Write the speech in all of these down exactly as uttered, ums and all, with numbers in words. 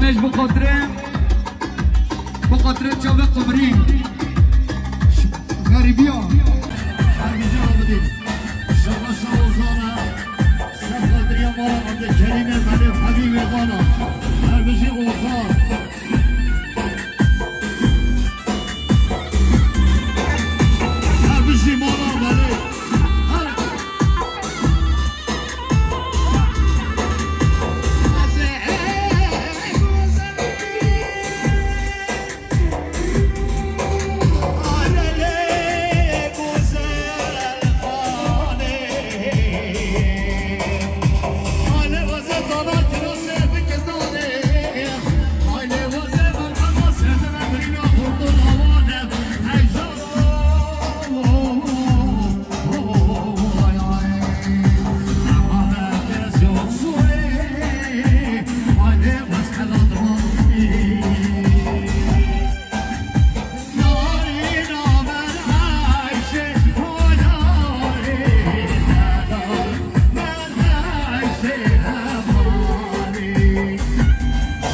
Bi xatirê, bi xatirê çavê qumrî. Xerîbiya. Her gece abidin. Şaba şaba Ozan'a. Ser xatiriya mala Abdülkerim'e, Melih Habib'e bana. Her gece Ozan. Her gece mala Melih. Her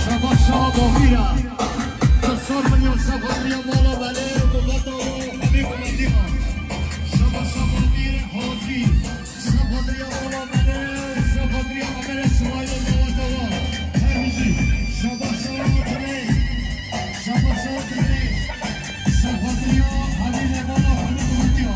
Şaba şaba bira. Sor milyon sefa milyon mala belê, bu vata o, abi bu vata. Şaba şaba bir hacı. Şaba bira mala belê, şaba bira amele şuayla dava dava. Her bizi. Şaba şaba bira. Şaba şaba bira. Şaba bira, abi ne mala, abi bu vata.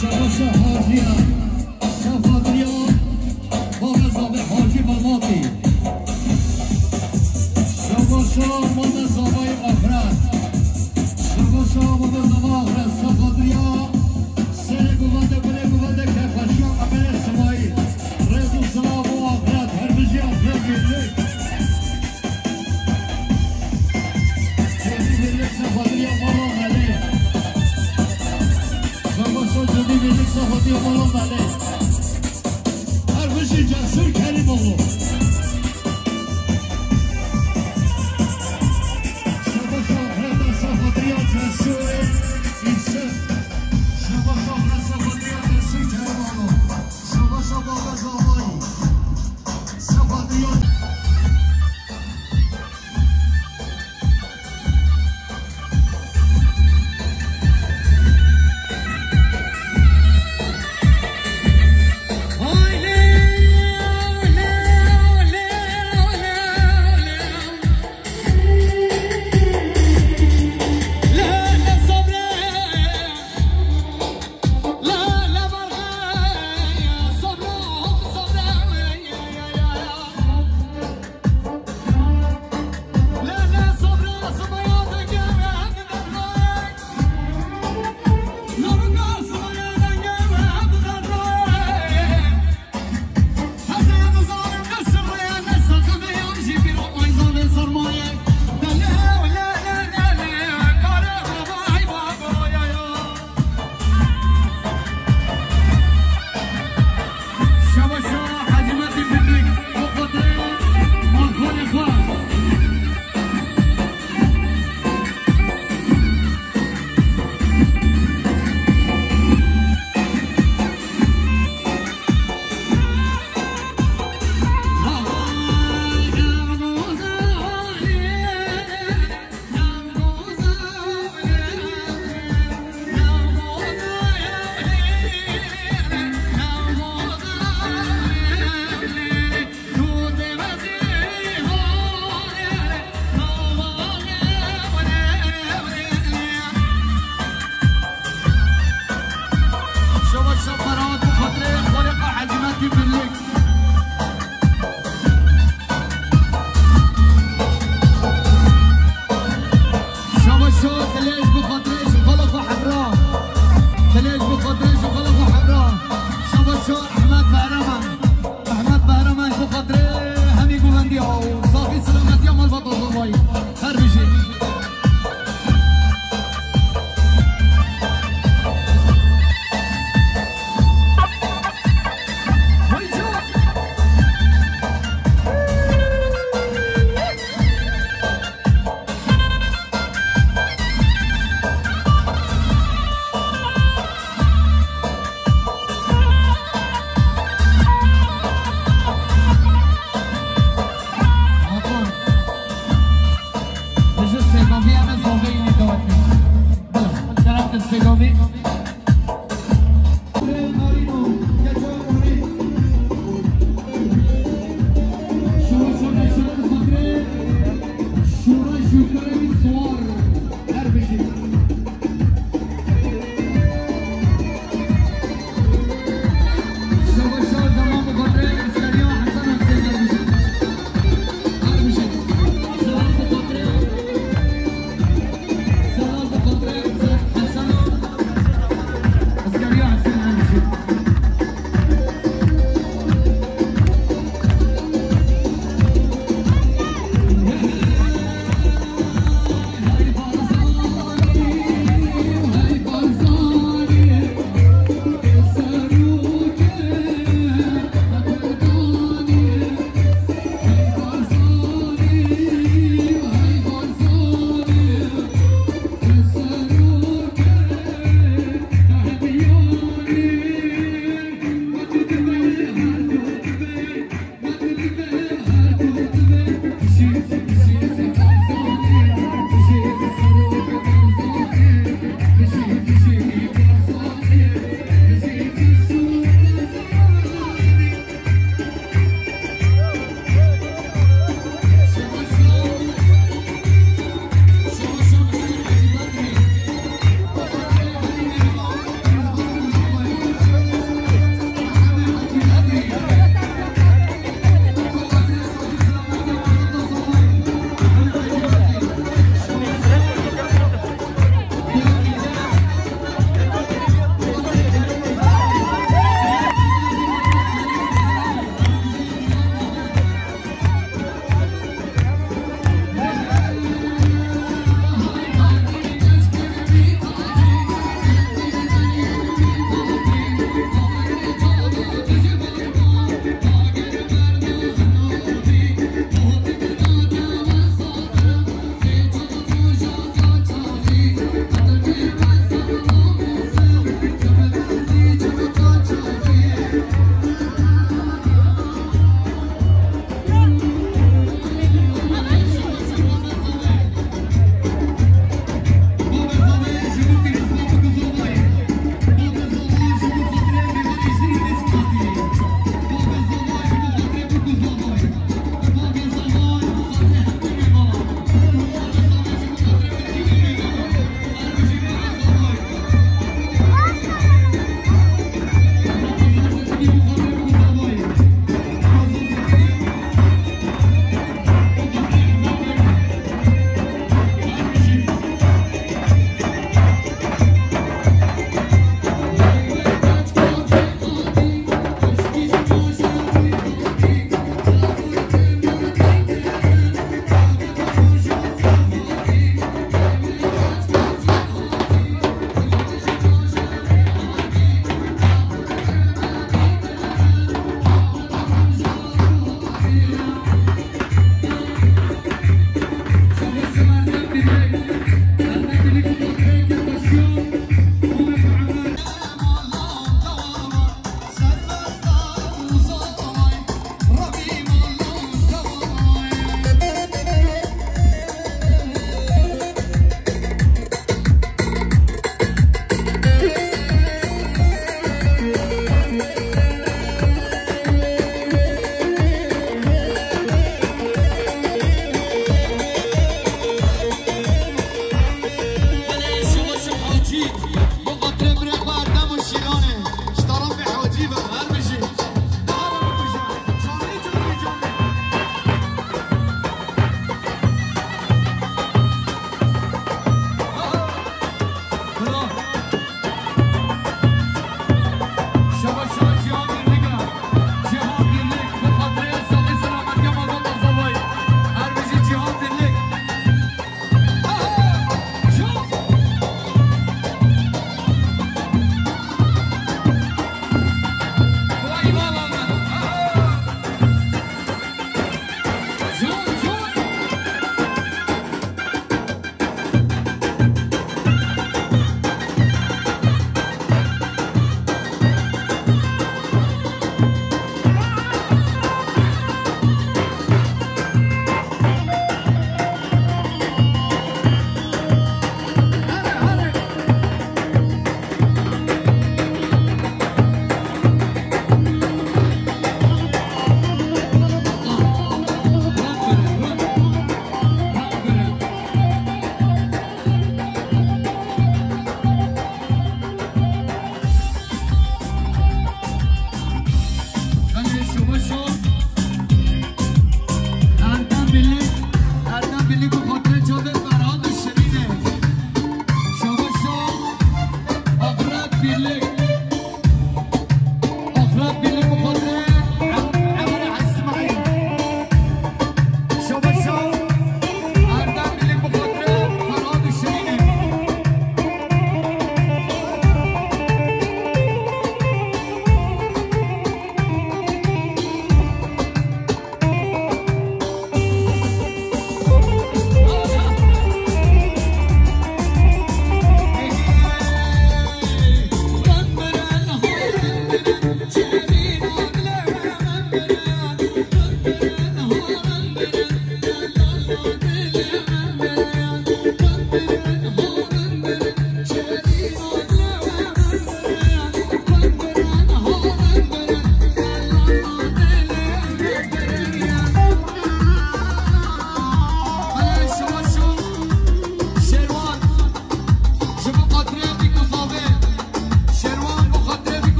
Şabaşa Haciya, Şafadriya, Bavê Zavê Hacî Velatî. Şabaşa Bavê Zavayê Axret. Şabaşa Bavê Zavayê Axret, Şafadriya, serê guvende, birê guvende, kefeşiya Emelê Simayî. Rêz û silav û Axret, her bijî Axret girdi. Cedî birlik Şafadriya Mala Melê. Şabaşo Cedî birlik Şafadriya Mala Melê. Her bijî Cesur Kerîmoğlu. Şabaşo Heda Şafadriya Cesur Îsir. Şabaşo Heda Şafadriya Cesur Kerîmoğlu. Şabaşo Bavê Zavayî. Şafadriya. Pêkavî. Şoreş û keremî siwar. Her bijî. Şabaş şaş, zaman bi xatirê Eskeriya Hesen Husên, her bijî. Her bijî. Siwar bi xatirê, siwar bi xatirê Hesen.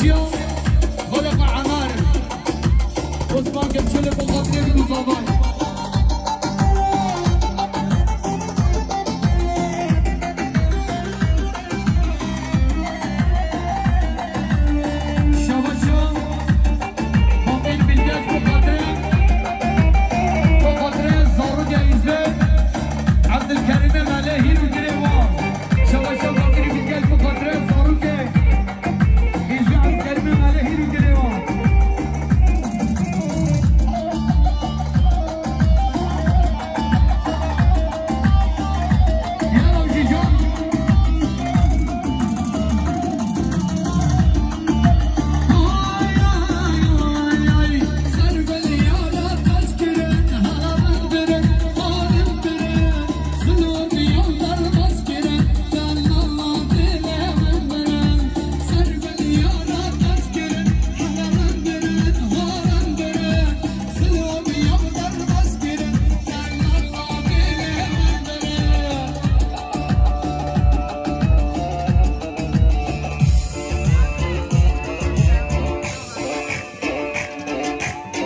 Şiya, Xaliqa Emar, Osman Geçeli, bu xatirê min û zavay. Şevaşa Fakir Bilgeç bu xatirê, bu xatirê zarokê Îzmir, Abdülkerim'e mele hîr û girê wa. Şevaşa Fakir Bilgeç bu xatirê zarokê Îzmir, Abdülkerim'e mele hîr û girê wa.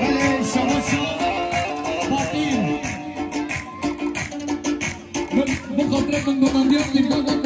Belê, şevaşa Fatî. Bi, bi xatirê min domandiya Bilgexa